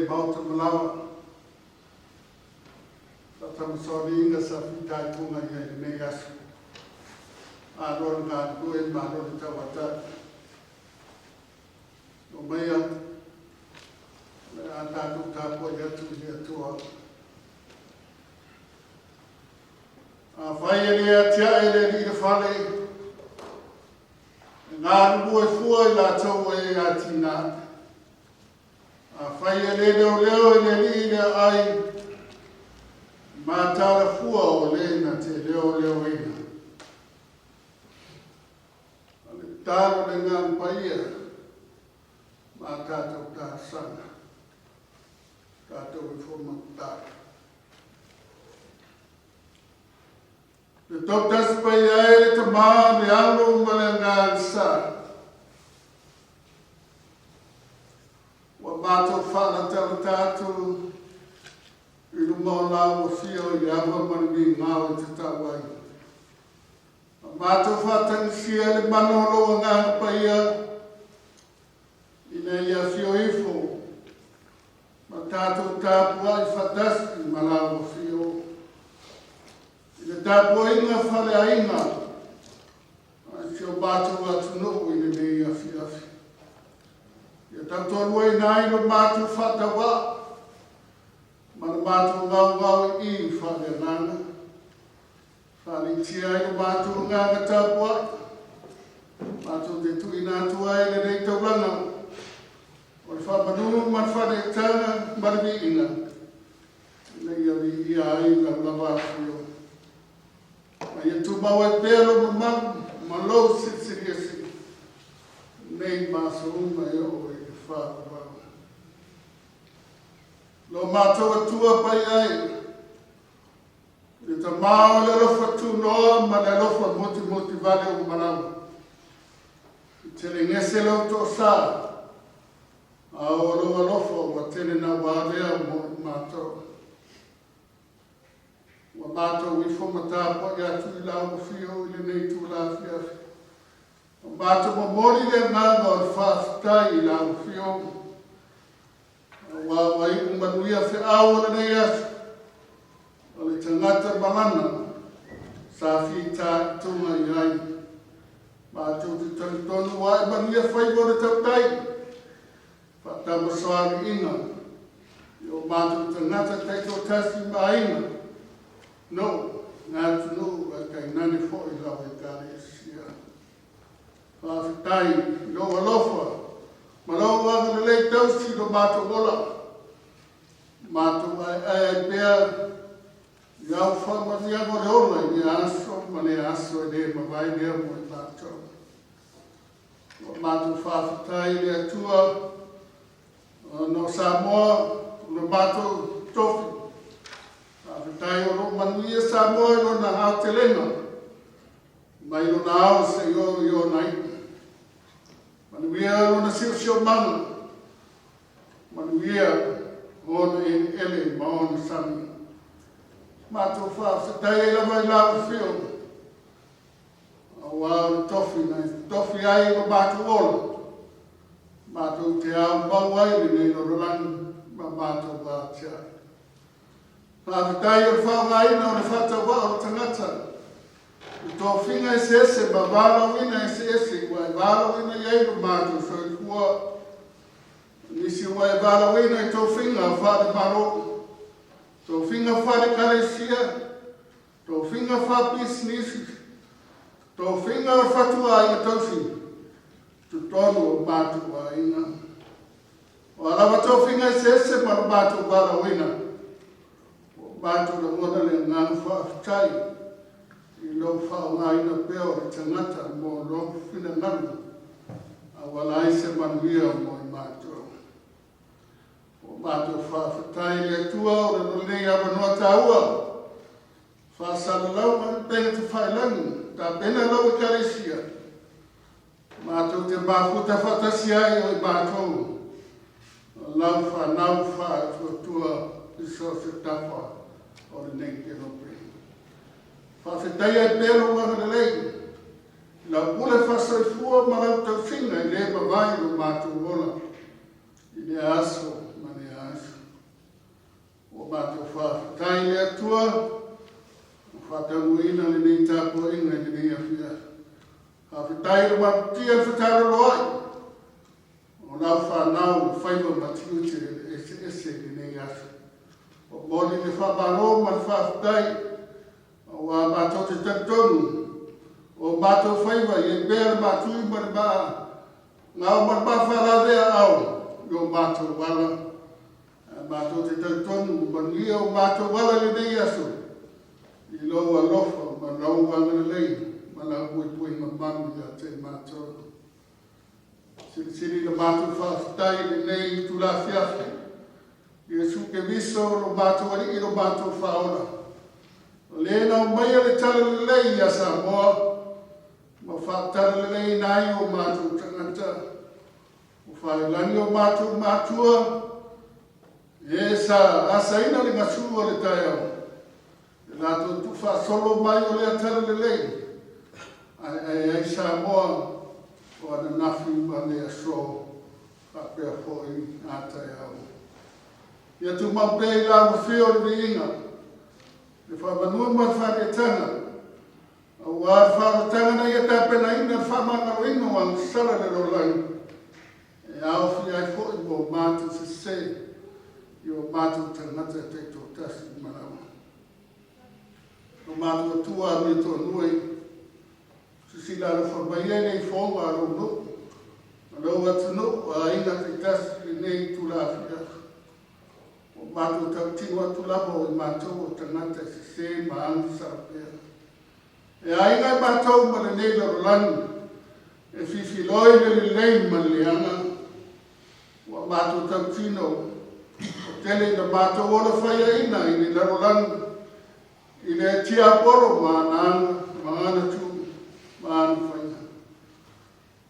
le Maota Malawa, faatamasoaliiga sa fitaituga i ai i lenei aso. Malo le galulue, malo le tauatai. Omaia, o le a tatou tapuai atu i le Atua. Afai e le atiae le Alii le fale, e galulue fua i latou e atinae. Afai e le leoleo i le Alii le aai, e mataala fua o le na te leoleoina. O le tatalo le Agaga Paia ma a tatou talosaga, tatou ifo ma tatalo. Le tautasi paia e le Tama, le Alo ma le Agaga Sa. Ua matou faalatalata atu i luma o lau afio i le ava ma le migao e tatau ai. Ma matou faatagisia le mana o lou Agaga Paia ina ia afio ifo ma tatou tapuai faatasi ma lau afio i le tapuaiga faleaiga a si o matou atunuu i lenei afiafi. Ia tautoaluaina ai lo matou faatauaa ma le matou gaugau i i faaleagaga. Faalitia ai lo matou agaga tapuai, matou te tuuina atu ai lenei taulaga o le faamanu ma le faaneetaga ma le viiga, ina ia viia ai lau lava afio. Ma ia tumau ai pea lou mamalu ma lou silisiliese nei ma aso uma e oo i le faavavau. Lo matou Atua paia e, Le Tama o le alofa tunoa ma le alofa motimoti vale uma lava. I telegese lou toasā, a o lou alofa ua tele nauā lea mo i matou. Ua matou ifo ma tapuai atu i lau afio i lenei itula afiafi. Ua matou momoli le agaga o le faafetai i lau afio. Aua ua iu manuia feau o lenei aso, o le tagata malana sa fitaituga i ai. Matou te talitonu ua ae manuia faiva o le tautai, faatamasoaliiga i o matou tagata taitoatasi ma aiga, nuu, le atunuu ae tainane foi lau Ekalesia. Faafetai i lou alofa ma lou agalelei tausi i lo matou ola. Matou aeae ai pea i au faamanuiaga o le ola i lea aso ma lea aso e le mavae lea mo i matou. Ua matou faafetai i le Atua ona o Samoa o lo matou tofi. Faafetai o lo o manuia Samoa i lona aotelega. Mai lona ao seia oo i ona iu. Manuia lona siosiomaga, manuia ona eleele ma ona sami. Matou faafetai ai lava i lau Afioga, aua o le tofi na e tofi ai lo matou ola, matou te ao mau ai lenei lalolagi ma matou atiae. Faafetai o le faaaogaina o le faatauvaa o le tagata i tofiga eseese ma valaauina eseese ua e valaauina i ai lo matou soifua. O nisi ua e valaauina i tofiga faale-Malo, tofiga faale-Ekalesia, tofiga faa-pisinisi, tofiga o le fatuaiga tausi i totonu o matou aiga. O a lava tofiga eseese ma lo matou valaauina, ua matou lagona le agaga faafetai i lou faaaogaina pea o le tagata mo lou finagalo auala ai se manuia mo i matou. Ua matou faafetai i le Atua o lenei avanoa taua, faasalalau ma upega tafailagi, tapena lau Ekalesia, Matou te mafuta faatasi ai o i matou lau fanau faatuatua i so o se tafa o lenei kelope. Faafetai ai pea lou agalelei i lau pule faasoifua ma lau tausiga i le mavae i lo matou ola i lea aso ma lea aso. matou faafetai i le Atua ua faataunuuina lenei tapuaiga i lenei afiafi. Faafetai i le malutia le fetaloloai o lau fanau i faiva ma tiute eseese i lenei aso. Ua momoli le faamalo ma le faafetai aua matou te talitonu o matou faiva i ai pea le matui ma le maa gao ma le mafalavea ao i o matou ala. Ae matou te talitonu ua manuia o matou ala i lenei aso i lou alofa ma lou agalelei ma lau puipuiga malu ia te matou. Silisili le matou faafetai i lenei itula afiafi. Iesu Keriso lo matou Alii lo matou Faaola. O le na aumaia le talalelei ia Samoa ma faatalaleiina ai o matou tagata. Ua faailagi o matou matua e sa asaina le gasu o le taeao. E latou tuufaasolo mai o lea talalelei ae ae ai Samoa o ananafi ma le aso faapea foi a taeao. Ia tumau pea i lau afio le viiga, le faamanua ma le faaneetaga, aua le faaolataga na ia tapenaina le faamagaloina o agasala le lalolagi, e aofia ai foi mo matou sese i o matou tagata taitoatasi ma laua. O matou Atua amiotonu e, silasila alofa mai ai le ifoga a lou nuu, ma lou atunuu, aiga taitasi i lenei itula afiafi. Ua matou tautino atu lava o i matou o tagata e sese ma agasala pea. E aiga i matou ma lenei lalolagi, e fifiloi le lelei ma le leaga. Ua matou tautino, ua tele ina matou ola faiaina i le lalolagi, i le tiapolo ma ana aga, ma ana tu, ma ana faiga.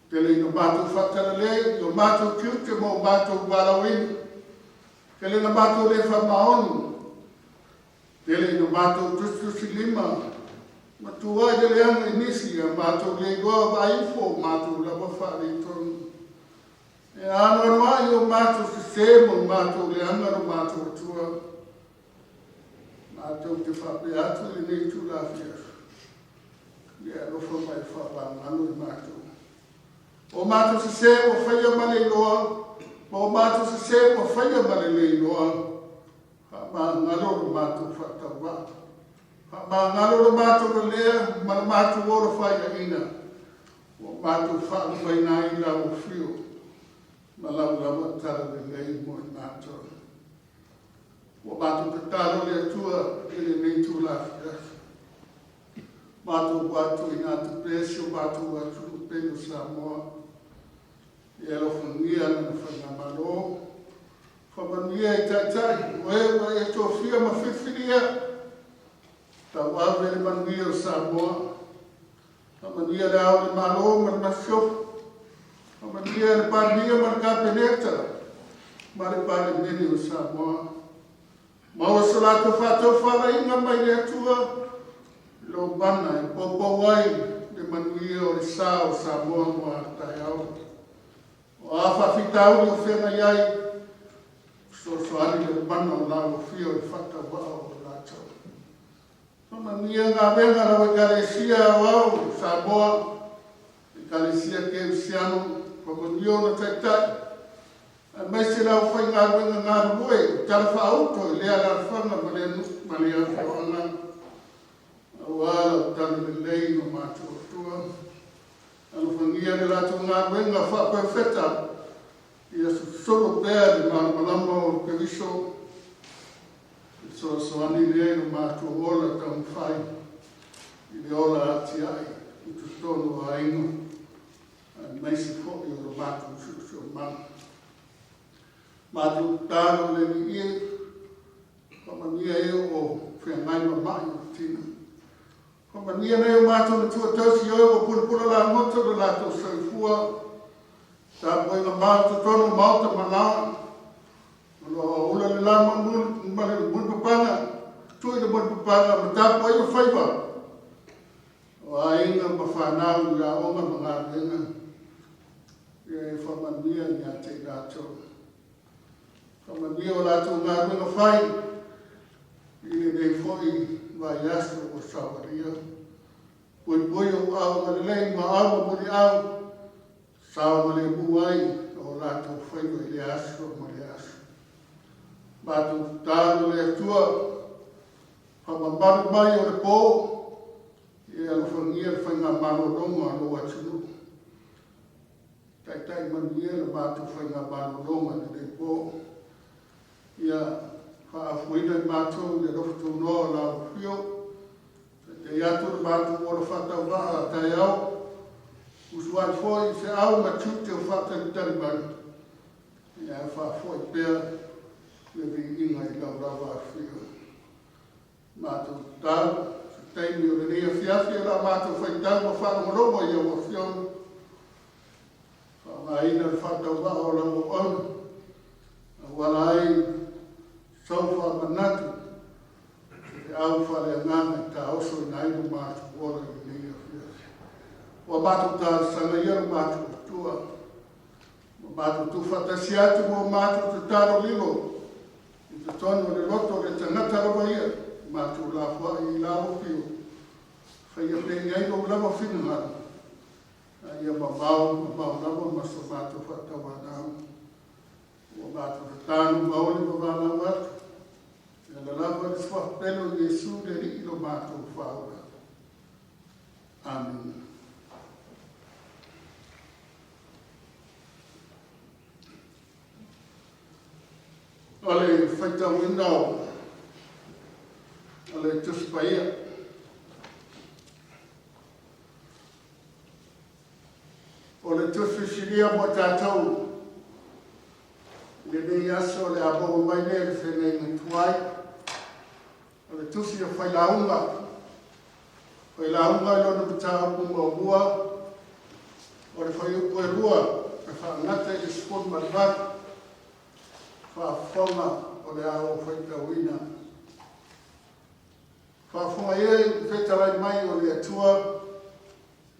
Tele ina matou faatalalei i o matou tiute ma o matou valaauina. Tele ina matou le faamaoni. Tele ina matou tusitusilima ma tu ai le leaga i nisi ia matou le iloa vaai ifo o matou lava faaletonu. E anoanoai o matou sese ma o matou leaga lo matou Atua. Matou te faapea atu i lenei itula afiafi, ia alofa mai faamagalo i matou. O matou sese ua faia ma le iloa, ma o matou sese ua faia ma le le iloa. Faamagalo lo matou faatauvaa. Faamagalo lo matou lalea ma le matou ola faiaina. Ua matou faalumaina ai lau afio ma lau lava talalelei mo i matou. Ua matou tatalo le Atua i lenei itula afiafi. Matou atu atu pea si o matou atunuu pele o Samoa. Ia alofagia lana faigamalo. Faamanuia i taitai o e ua e tofia ma filifilia. Tauave le manuia o Samoa. Faamanuia le Ao o le Malo ma le Masiofo. Faamanuia le Palemia ma le Kapeneta ma le Palemene o Samoa. Maua so latou faatofalaiga mai le Atua i lou mana e poupou ai le manuia o le sa o Samoa mo a taeao. O a faafitauli o feagai ai, fesoasoani le mana o lau afio i le faatauvaa o latou. Faamanuia galuega a lau Ekalesia Aoao o Samoa, Ekalesia Kerisiano, faamanuia ona taitai, aemaise le aufaigaluega galulue o tala faaauto i lea alaalafaga ma lea nuu ma lea afioaga, aua lau talalelei ma matou Atua. Alofagia le latou galuega faaperofeta, ia sosolo pea le malamalama o Keriso. Fesoasoani lea i lo matou ola taumafai i le ola atiae i totonu o aiga, aemaise foi o lo matou siosiomaga. Matou tatalo i le Alii e, faamanuia e o feagai ma mai o le tino. Faamanuia nai o matou matua tausi oe ua pulapula lagoto lo latou soifua. Tapuaiga mau totonu o maota ma laoa. O lo o ula le la ma le mulipapaga, tui le mulipapaga ma tapuaiga faiva. O aiga ma fanau i aoga ma galuega. Ia e faamanuia ia te i latou. Faamanuia o latou galuega fai. I lenei foi vaiaso ua savalia, puipui ou aao agalelei ma ao ma muliau, saogalemu ai o latou faiva i lea aso ma lea aso. Matou tatalo le Atua, faamamalu mai o le po, ia e alofagia le faigamalologa a lou atunuu. Taitai manuia le matou faigamalologa i lenei po. Ia faaafuina i matou i le alofa taunoa o lau afio. Taitai atu le matou ola faatauvaa a taeao. Usu ai foi i feau ma tiute o faatalitali mai. Ia faafoi pea le viiga i lau lava afio. Matou tatalo, se taimi o lenei afiafi o le a matou faitau ma faalogologo i au afioga. Faaaogaina le faatauvaa o lau auauna, auala ai sau faamanatu se feau faaleagaga e taosoina ai lo matou ola i lenei afiafi. Ua matou talosaga ia lo matou Atua, ma matou tuufaatasi atu ma o matou tatalo lilo i totonu o le loto o le tagata lava ia, matou lafoai i la afio, faia pea i ai lou lava finagalo, a ia mamao, mamao lava ma so matou faatauanau. Ua matou tatalo maoli ma valaau atu, e ala lava i le suafa pele o Iesu le Alii lo matou Faaola. Amina. O le faitauina o le Tusi Paia. O le Tusi Silia mo tatou i lenei aso o le a maua mai lea i le feagaiga tuai. O le Tusi o Failauga. Failauga i lona mataupu muamua o le fuaiupu e 2 e faagata i le 18 faafofoga o le a ou faitauina. Faafofoga ia i le fetalai mai o le Atua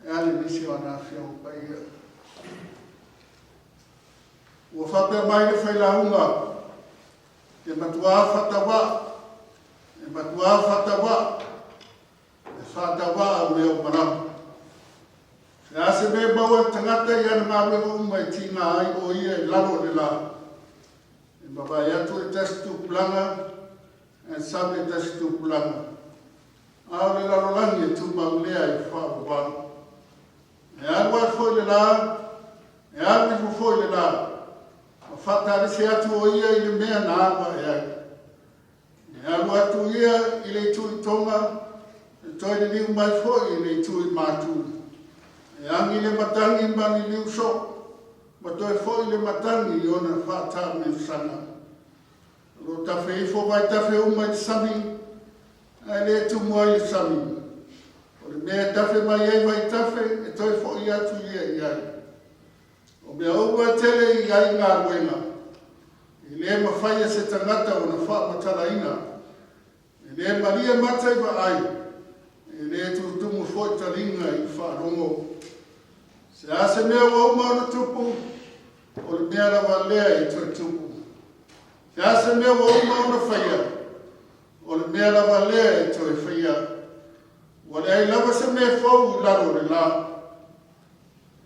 e ala i nisi o ana Afioga Paia. Ua faapea mai le failauga, e matuā faatauvaa, e matuā faatauvaa, e faatauvaa au mea uma lava. Se a se mea e maua e le tagata i ana galuega uma e tiga ai o ia i lalo o le la, e mavae atu le tasi tupulaga ae sau le tasi tupulaga, a o le lalolagi e tumau lea i faavavau. E alu atu foi le la, e alu ifo foi le la, ma faatalese atu o ia i le mea na alu ae ai. E alu atu ia i le itu i Tonga, e toe liliu mai foi i le itu i Matu. E agi le matagi ma liliu soo, ma toe foi le matagi i ona faataamilosaga. O lo o tafe ifo vaitafe uma i le sami, ae le tumu ai le sami. O le mea e tafe mai ai vaitafe, e toe foi atu ia i ai. O mea uma e tele i ai galuega, e le mafai e se tagata ona faamatalaina. E le malie mata i vaai, e le tutumu foi taliga i faalogo. Se a se mea ua uma ona tupu, o le mea lava lea e toe tupu. Se a se mea ua uma ona faia, o le mea lava lea e toe faia. Ua leai lava se mea fou i lalo o le la.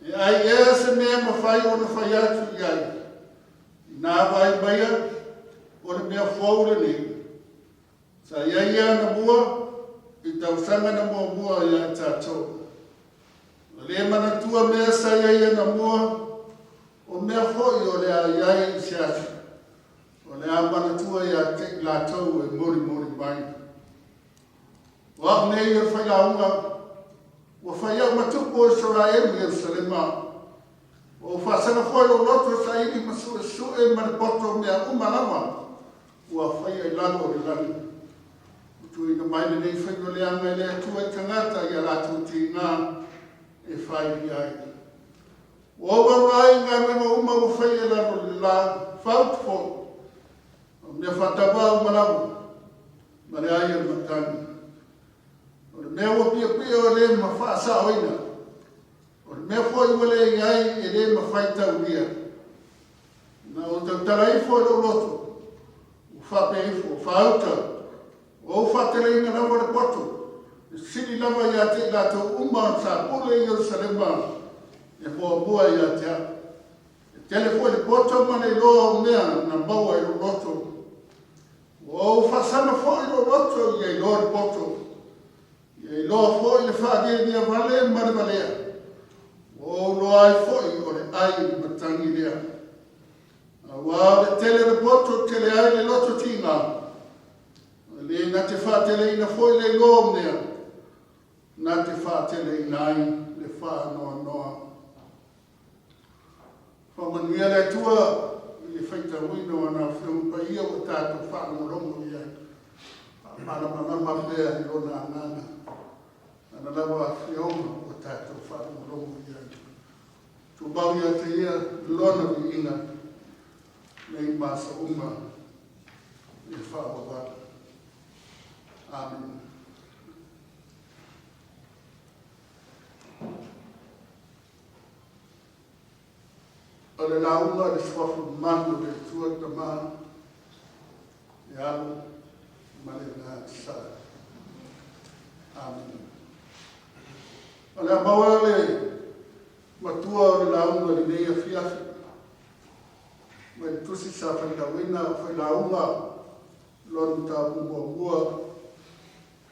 E ai ea se mea e mafai ona fai atu i ai, inā vaai maia, o le mea fou lenei. Sa i ai ia anamua i tausaga na muamua ia i tatou. Ua le manatua mea sa i ai anamua, o mea foi o le a i ai i se aso, o le a manatua ia te i latou e molimoli mai. O au nei o le failauga, ua fai au ma tupu o Isaraelu i Ierusalema. Ua ou faasaga foi lou loto e saili ma suesue ma le poto mea uma lava ua faia i lalo o le lagi. Ua tuuina mai lenei faiva leaga e le Atua i tagata i a latou tiga e faili ai. Ua ou vaavaai i galuega uma ua faia i lalo o le la, fautu foi, o mea faatauvaa uma lava, ma le ai o le matagi. O le mea ua piopio e le ma faasaoina, o le mea foi ua le i ai e le mafai taulia. Na ou tautala ifo i lou loto, ua faapea ifo, faauta, Ua ou faateleina lava le poto, e sili lava ia te i latou uma sa pule i Ierusalema e muamua ia te au. E tele foi le poto ma le iloa o mea na maua i lou loto. Ua ou faasaga foi lou loto ia iloa le poto, ia iloa foi le faaviavia vale ma le valea. Ua ou iloa ai foi o le ai matagi lea. Aua o le tele o le poto tele ai le loto tiga, e le na te faateleina foi le iloa o mea, na te faateleina ai le faanoanoa. Faamanuia le Atua i le faitauina o ana Afioga Paia ua tatou faalogologo i ai. Faamalamalama pea i Lona Agaga ana lava Afioga ua tatou faalogologo i ai. Tumau ia te Ia Lona viiga nei ma aso uma e faaauau. Amene. O le lauga i le suafa mamalu o le Atua le Tama, le Alo ma le Agaga Sa. Amene. O le a maua le matua o le lauga i lenei afiafi mai le tusi sa faitauina o failauga lona mataupu muamua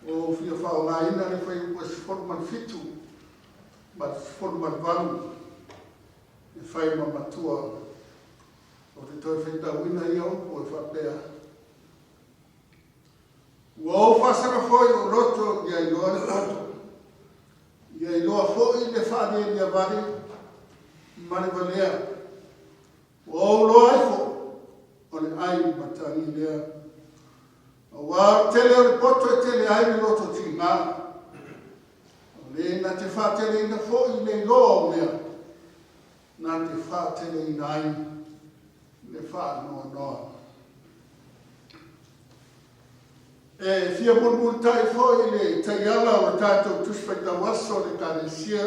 o fia faaaogaina le fuaiupu e 17 ma le 18 e fai ma matua. Ou te toe faitauina ia upu e faapea, Ua ou faasaga foi lou loto ia iloa le poto, ia iloa foi le faalialia vale ma le valea. Ua ou iloa ai foi o le ai matagi lea. Aua o le tele o le poto e tele ai le loto tiga. O le na te faateleina foi le iloa o mea, na te faateleina ai le faanoanoa. E fia mulimulitai foi le taiala o le tatou Tusi Faitau Aso o le Ekalesia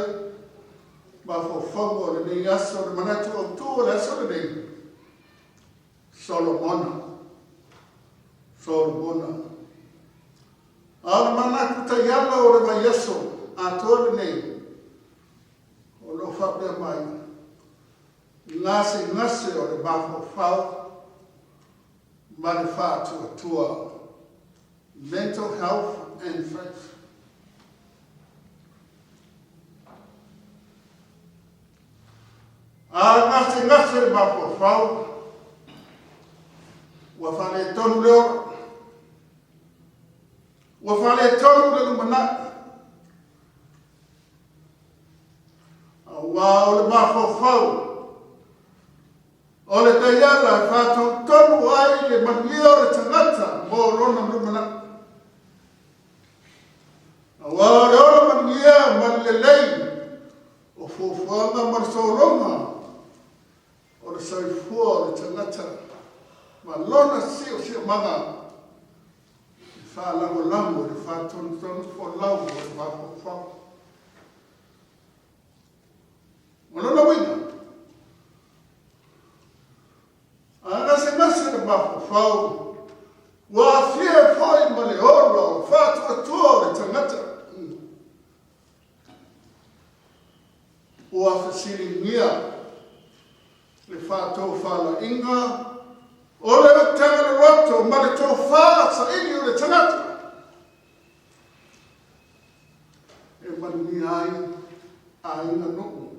mafaufauga o lenei aso, le manatu autu o le aso lenei, Solomona. Solomona. A o le manatu taiala o le vaiaso atoa lenei, o lo o faapea mai, gasegase o le mafaufau ma le faatuatua, mental health and faith. A gasegase le mafaufau, ua faaletonu le ola, ua faaletonu le lumanai, aua o le mafaufau o le taiala e faatonutonu ai le manuia o le tagata mo lona lumanai. Aua o le ola manuia ma le lelei o fuafuaga ma le sologa o le soifua o le tagata ma lona siosiomaga e faalagolago i le faatonutonu folau o le mafaufau. O lona uiga, a gasegase le mafaufau, ua aafia foi ma le ola o le faatuatua o le tagata. Ua fesiligia le faatofalaiga o le utaga loloto ma le tofa saili o le tagata e manuia ai aiga, nuu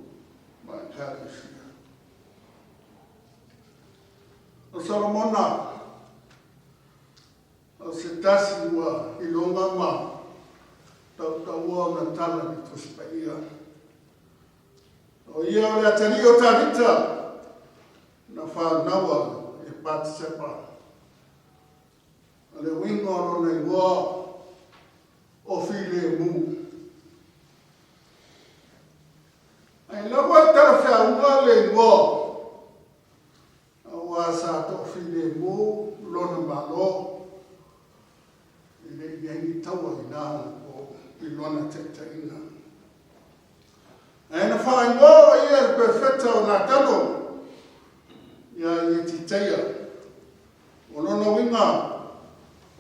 ma Ekalesia. O Solomona, o se tasi ua iloga ma tautaua ona tala i le Tusi Paia. O ia o le atalii o Tavita na fanau e Patisepa. O le uiga o lona igoa o Filemu. Ai lava e talafeauga le igoa aua sa toafilemu lona Malo e le i ai ni taua i na o i lona taitaiga. Ae na faaigoa o ia e le perofeta o Natano ia Ietiteia. O lona uiga,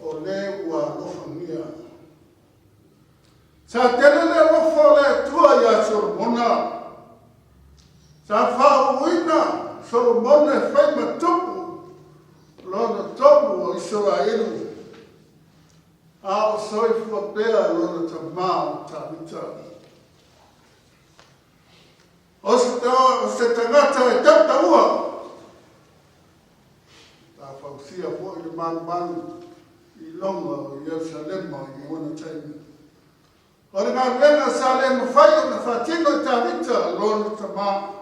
O le ua alofagia. Sa tele le alofa o le Atua iā Solomona. Sa faauuina Solomona e fai ma tupu lona tolu o Isaraelu, a o soifua pea lona tamā o Tavita. O se tagata e tautaua, sa fausia foi le malumalu i lona o Ierusalema i ona taimi. O le galuega sa le mafai ona faatino e Tavita lona tama.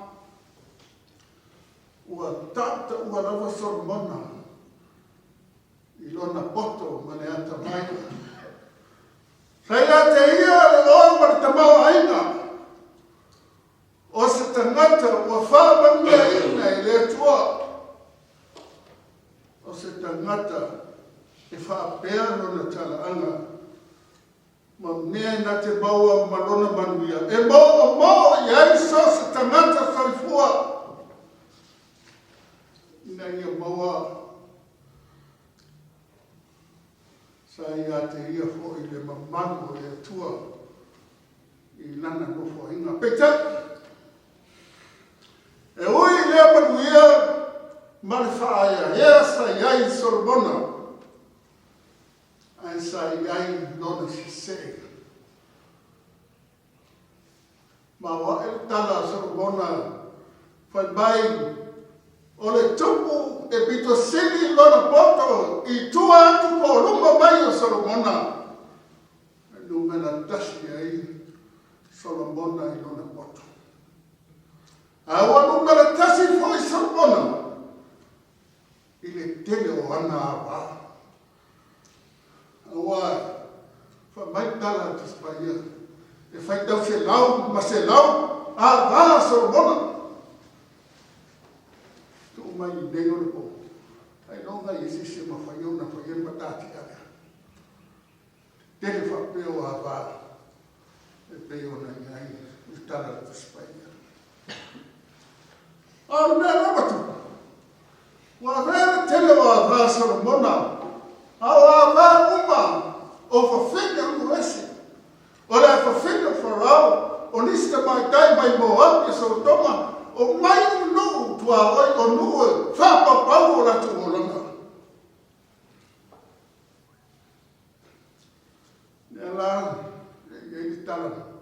Ua tautaua lava Solomona i lona poto ma le atamai. Sa ia te ia le oe ma le tamaoaiga o se tagata ua faamanuiaina e le Atua, o se tagata e faapea lona talaaga ma mea na te maua ma lona manuia, e moomoo i ai so o se tagata soifua ina ia maua. Sa ia te ia foi le mamalu o le Atua i lana nofoaiga. Peitai, e ui i lea manuia ma le faaeaea sa i ai i Solomona, ae sa i ai lona sesee. Ma ua ae le tala a Solomona, fai mai, O le tupu e pito sili lona poto i tua atu po o luma mai o Solomona, e numera tasi ai Solomona i lona poto. A ua numera tasi foi Solomona i le tele o ana ava. Aua fai mai le tala a le Tusi Paia, e faitau selau ma selau ava a Solomona. Tuu mai i nei o le po, ailoga i ai se isi e mafai ona faia le matatia lea. Tele faapea o ava e pei ona i ai le tala a le Tusi Paia. A o le mea lava tupu, ua avea le tele o ava a Solomona, a o ava uma o fafine o nuu ese, o le afafine o Farao, o nisi tamaitai mai Moapi e Sotoma, o mai nuu tuaoi o nuu e faapaupau o latou olaga. Lea la e i ai le tala,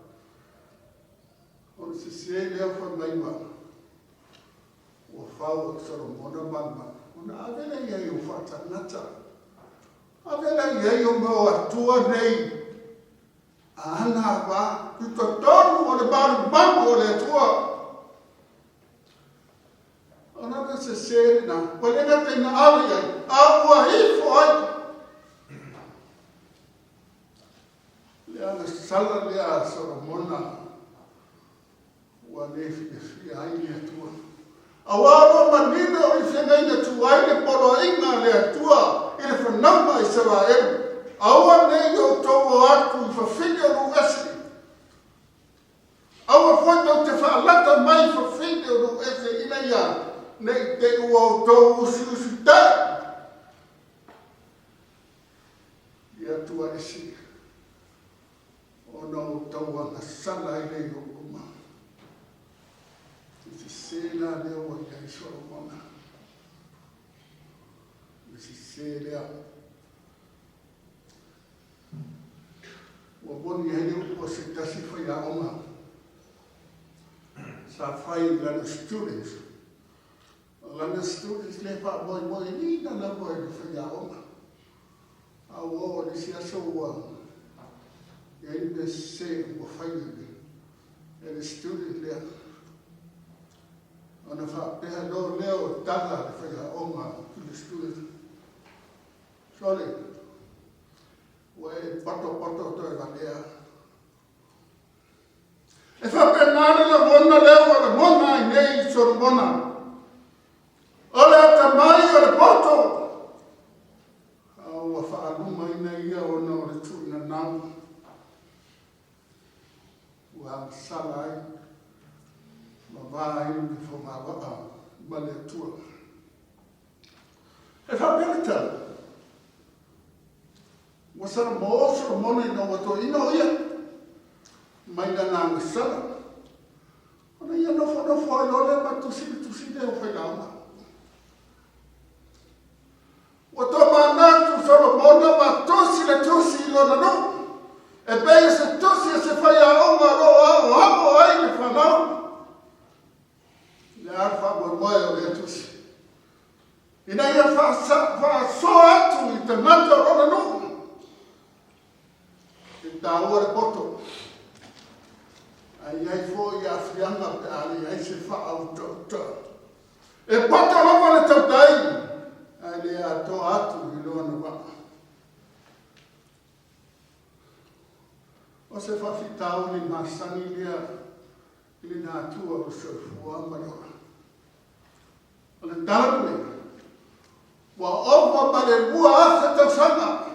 o le sese lea fai mai ua fau e Solomona malumalu, ona ave lea i ai o faatagata, ave lea i ai o mea o atua nei, a ana ava i totonu o le malumalu o le Atua. Ona le sese lena, ua le gata ina ave i ai, a ua ifo ai. Le agasala lea a Solomona ua le fiafia ai le Atua. Aua ua manino i feagaiga tuai le poloaiga a le Atua i le fanauga a Isaraelu, aua ne i outou o atu i fafine o nuu ese. Aua foi tou te faalata mai i fafine o nuu ese ina ia ne i te i ua outou usiusitai i Atua ese, ona outou agasala ai lea i ou luma. Le sese la lea ua i ai Solomona. Le sese lea. Ua moni ai le upu a se tasi faiaoga sa fai i lana students. O lana students lea e faamoemoeina lava i le faiaoga. A ua oo i le isi aso ua i ai le mea sese ua fai e le student lea. Ona faapea loa lea o tala a le faiaoga i le student. Sole, ua e patopato toe valea. E faapena le lagona lea ua lagona ai nei Solomona. O le atamai o le poto, a ua faalumaina ia ona o le tuuinanau ua agasala ai ma va ai le fogavaa ma le Atua. E faapea le tala. Ua Salamo o Solomona ina ua toeaina o ia mai lana agasala, ona ia nofonofo ai loa lea ma tusi le tusi lea o Failauga. Ua tomanatu Solomona ma tusi le tusi i lona nuu, e pei o se tusi a se faiaoga o lo o aoao ai le fanau. Le a le faamoemoe o lea tusi? Ina ia faasoa atu i tagata o lona nuu. E taua le poto, ae i ai foi aafiaga pe a leai se faautauta. E poto lava le tautai, ae le atoa atu i lona vaa. O se faafitauli masani lea i le natura o le soifua ma le ola. O le tala lenei, ua ova ma le 2,000 tausaga,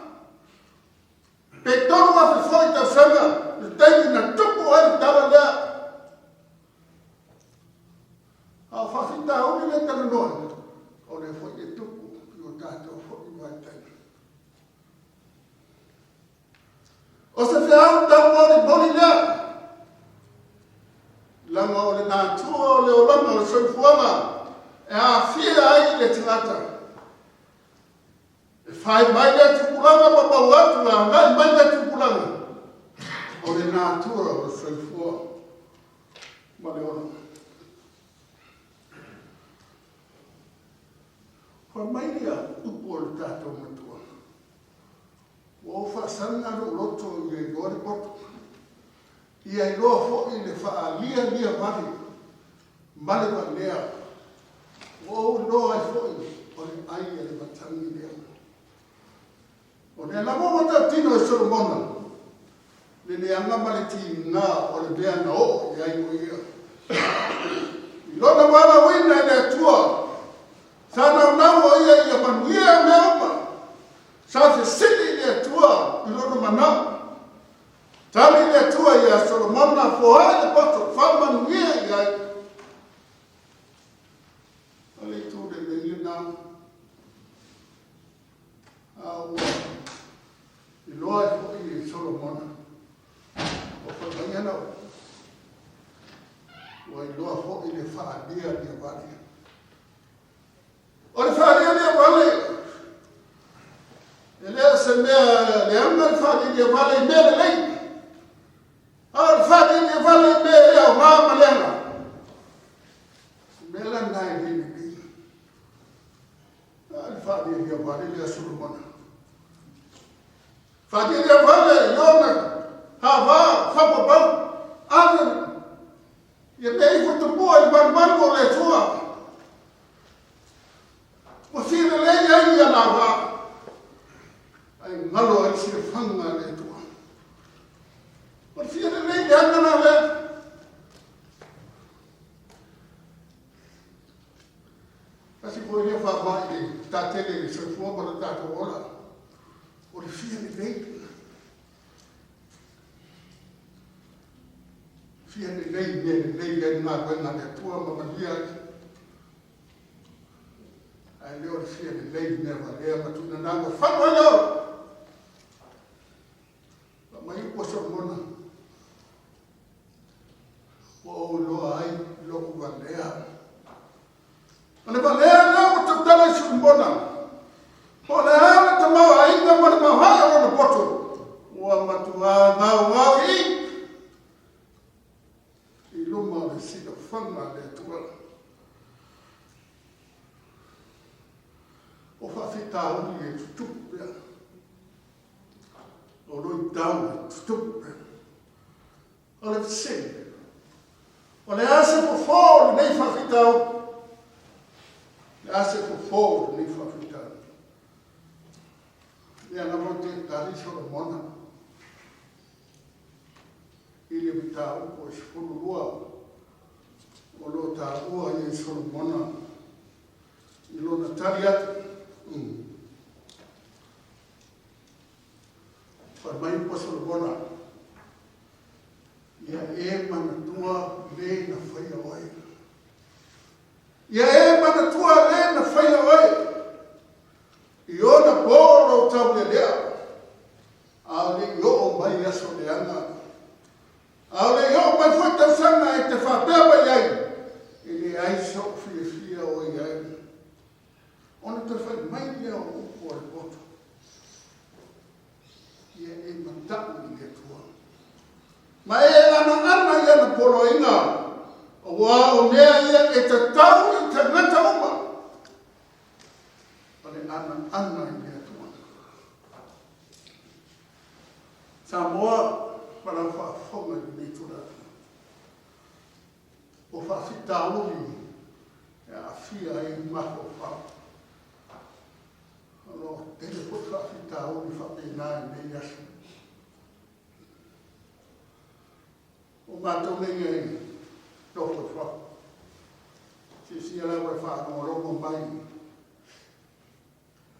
pe 3,000 foi tausaga le taimi na tupu ai le tala lea. A o faafitauli lea talanoa, o lea foi e tupu i o tatou foi vaitaimi. O se feau taumolimoli lea, leaga o le natura o le olaga o le soifuaga e aafia ai le tagata. E fai mai lea tupulaga ma mau atu e agai mai lea tupulaga, o le natura o le soifua ma le ola. Fai mai ia upu o le tatou Matua. Ua ou faasaga lou loto ia iloa le poto, ia iloa foi le faalialia vale ma le valea, ua ou iloa ai foi o le ai a le matagi lea. O lea lava ua tautino e Solomona le leaga ma le tiga o le mea na oo i ai o ia. I lona valaauina i le Atua, sa naunau o ia ia manuia mea uma. Sa fesili i le Atua i lona manao. Tali le Atua iā Solomona, Foai le poto, faamanuia i ai. O le itu lelei lena. A ua iloa ai foi e Solomona, ua fai mai ana upu, ua iloa foi le faalialia vale. O le faalialia vale, e le o se mea leaga le faalialia vale i mea lelei, a o le faalialia vale i mea e le aoga ma leaga, o se mea la lena e le lelei. A le faalialia vale lea Solomona. Faalialia vale i ona hava faapapau, ave ia mea ifo tupua i le malumalu o le Atua. Ua fia lelei ai ia lava, ai galo ai silafaga a le Atua. O le fia lelei leaga la lea. Tasi foi lea faamai i le tatele i le soifua ma le tatou ola, o le fia lelei. Fia lelei mea lelei ai le galuega a le Atua ma manuia ai. Ae le o le fia lelei mea valea ma tuunanaga fanu ai le ola. Fai mai upu a Solomona, ua ou iloa ai lou valea. O le valea lea ua tautala i Solomona, po o le a le tamaoaiga ma le maoae o lona poto, ua matuā gaogao i i luma o le silafaga a le Atua. O faafitauli e tutupu pea. O luitau e tutupu pea. O le fesili, o le a se fofo o lenei faafitauli? Le a se fofo o lenei faafitauli? Lea lava ou te tali Solomona i le mataupu e 12 o lo o taua ai e Solomona i lona tali atu. Fai mai upu a Solomona, Ia e manatua le na faia oe. Ia e manatua le na faia oe. I ona po lou taulealea. tausaga, a o le i oo mai foi tausaga e te faapea mai ai, E leai so'u fiafia o i ai, ona toe fai mai lea o upu a le poto, Ia e mata'u i le Atua, ma e anoano i ana poloaiga, auā o mea ia e tatau i tagata uma, o le anoano i le Atua. Samoa ma lau faafofoga i lenei Tulafono. O faafitauli e aafia ai mafaufau. O lo o tele foi faafitauli faapena i lenei aso. O matou nei e nofo i fafo. Silasila lava e faalogologo mai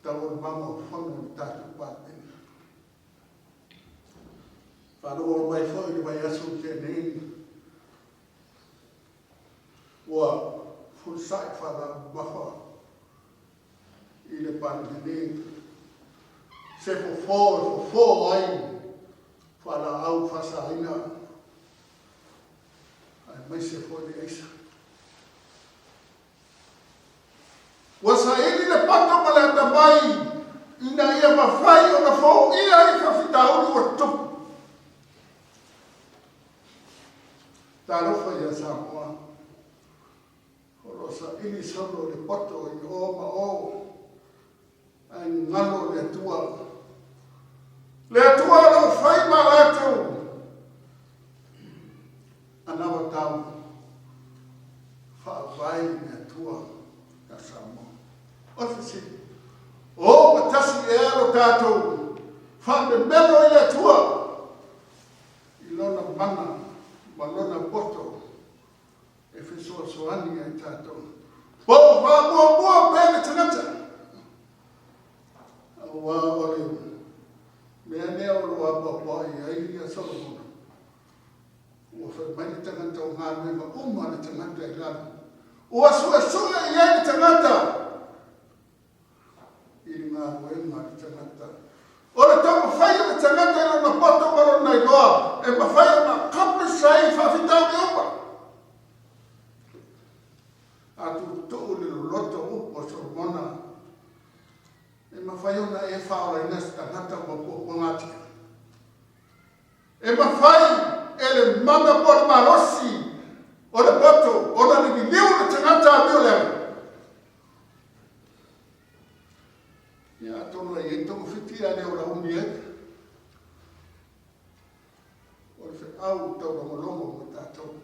taualumaga o fono a le tatou Palemene. Faalogologo mai foi i le vaiaso na tea nei, ua fulisai faalau i le Palemene se fofo e fofo ai faalaau faasaina aemaise foi le aisa. Ua saili le poto ma le atamai ina ia mafai ona foia ai faafitauli ua tutupu. Talofa ia Samoa, o lo o saili solo le poto i o ma o, ae galo le Atua. Le Atua o lo o fai ma latou anavatau faavae i le Atua ia Samoa. O le fesili, o matasi ea lo tatou faamemelo i le Atua i lona mana ma lona poto e fesoasoani ai tatou. Po o faamuamua pea le tagata, aua o le mea lea o lo o apoapoai ai ia Solomona. Ua fai mai le tagata o galuega uma a le tagata i lalo. Ua suesue i ai le tagata i le galuega a le tagata. O le taumafai o le tagata i lona poto ma lona iloa e mafai ona accomplish ai faafitauli uma. A tuutuu le loloto upu a Solomona, e mafai ona e faaolaina se tagata ua puapuagatia. E mafai e le mana po o le malosi o le poto ona lililiu le tagata amioleaga. Ia atonu e i ai togafiti ae le ola umi ai. O le feau taulogologo mo tatou.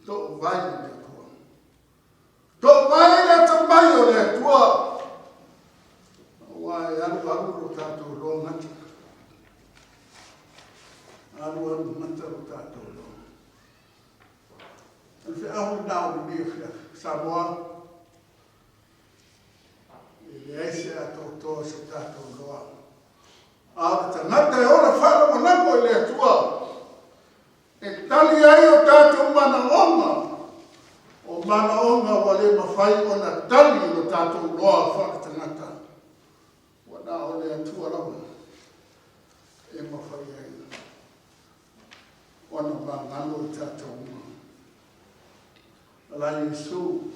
To'ovai i le Atua. To'ovai i le atamai o le Atua. Aua e alualu lo tatou loa gata. Alualu gata lo tatou loa. O le feau lena o lenei afiafi. Samoa, e leai se atoatoa o se tatou loa. A o le tagata e ola faalagolago i le Atua, E tali ai o tatou manaoga, o manaoga ua le mafai ona tali i lo tatou loa faaletagata, ua na o le Atua lava e mafai ai ona magalo i tatou uma. Ala Iesu,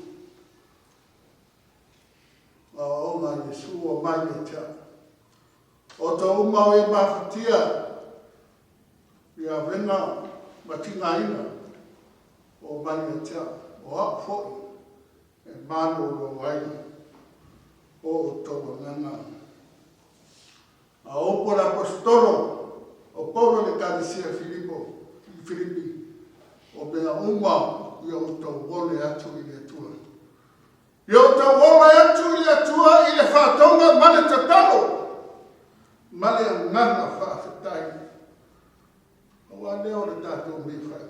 aoaoga a Iesu o mai ia te au. O to uma o e mafatia, I avega ma tigaina o mai ia te au, o au foi e malolo ai o outou agaga. A o upu a le Aposetolo o Paulo i le Ekalesia Filipo, i Filipi, o mea uma ia outou ole atu i le Atua. Ia outou ole atu i le Atua i le faatoga ma le tatalo ma le agaga faafetai. Aua lea o le tatou mea fai.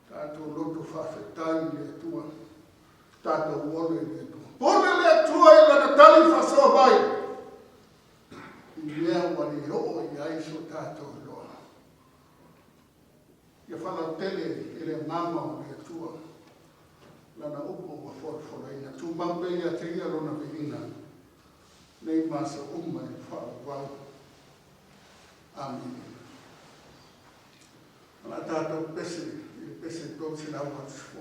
Tatou loto faafetai i le Atua. Tatou ole i le Atua. Pule le Atua i lana tali faasoa mai i mea ua le oo i ai so tatou iloa. Ia faalautele i le agaga o le Atua Lana upu ua folafolaina. Tumau pea ia te Ia Lona viiga nei ma aso uma i le faavavau. Amine. O le a tatou pese i le pese 380.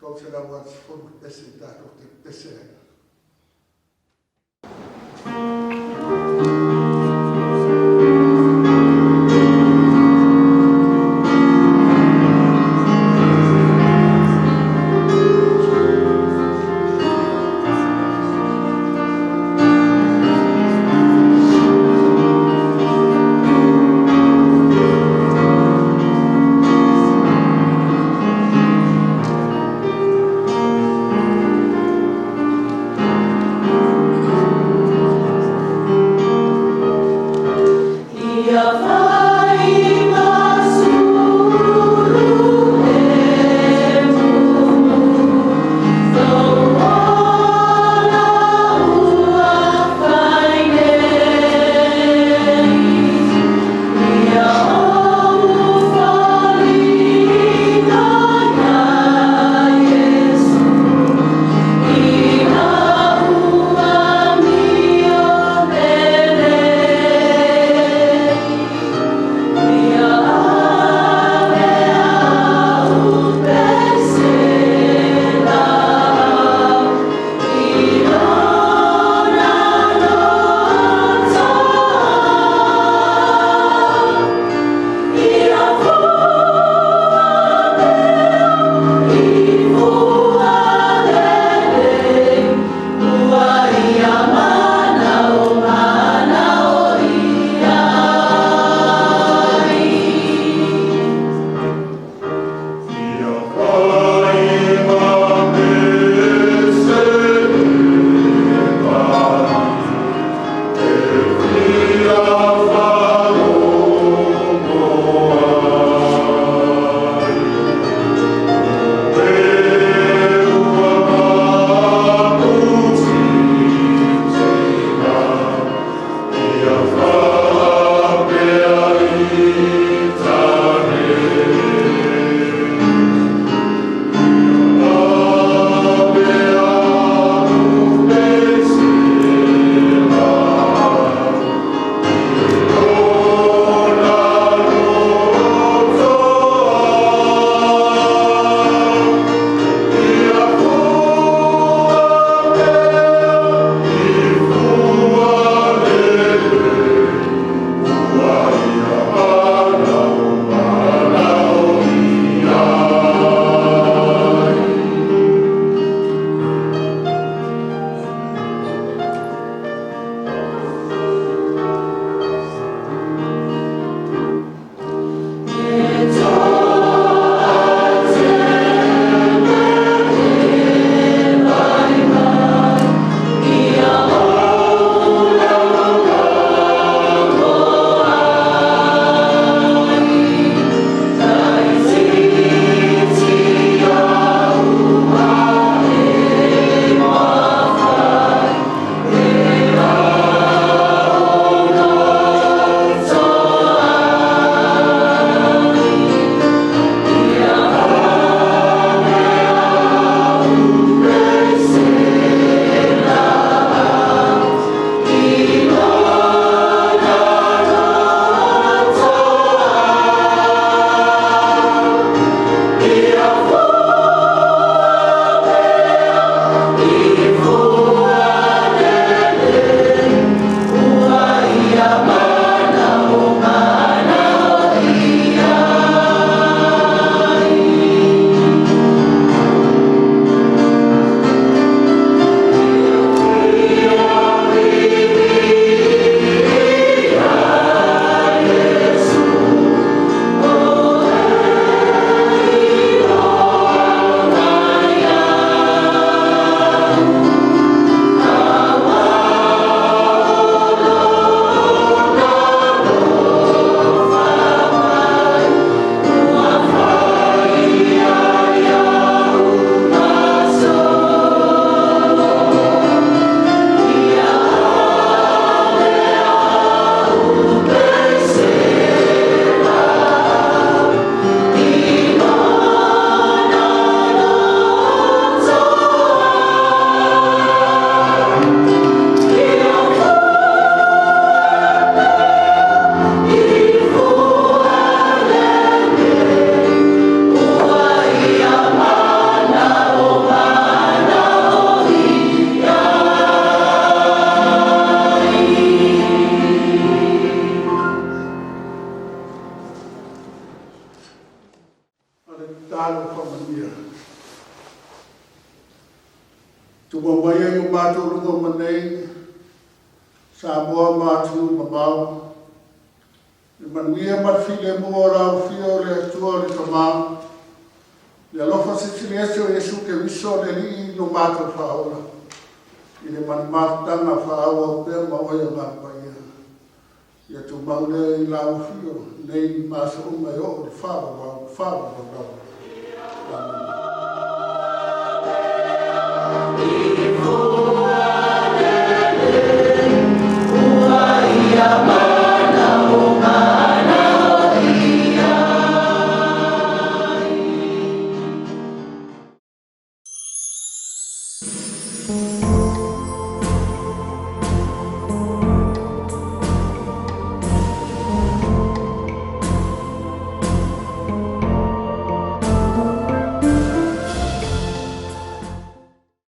380 le pese tatou te pese ai. Ia Tatalo faamanuia. Tumau maia i o matou luga ma nei, Samoa ma atunuu mamao, le manuia ma le filemu o lau Afio o le Atua o le Tama, le alofa silisili ese o Iesu Keriso le Alii no matou Faaola, i le manumafutaga faaauau pea ma oe Agaga Paia. Ia tumau lea i lau Afio nei ma aso uma e oo i le faavavau, faavavau lava. Amene.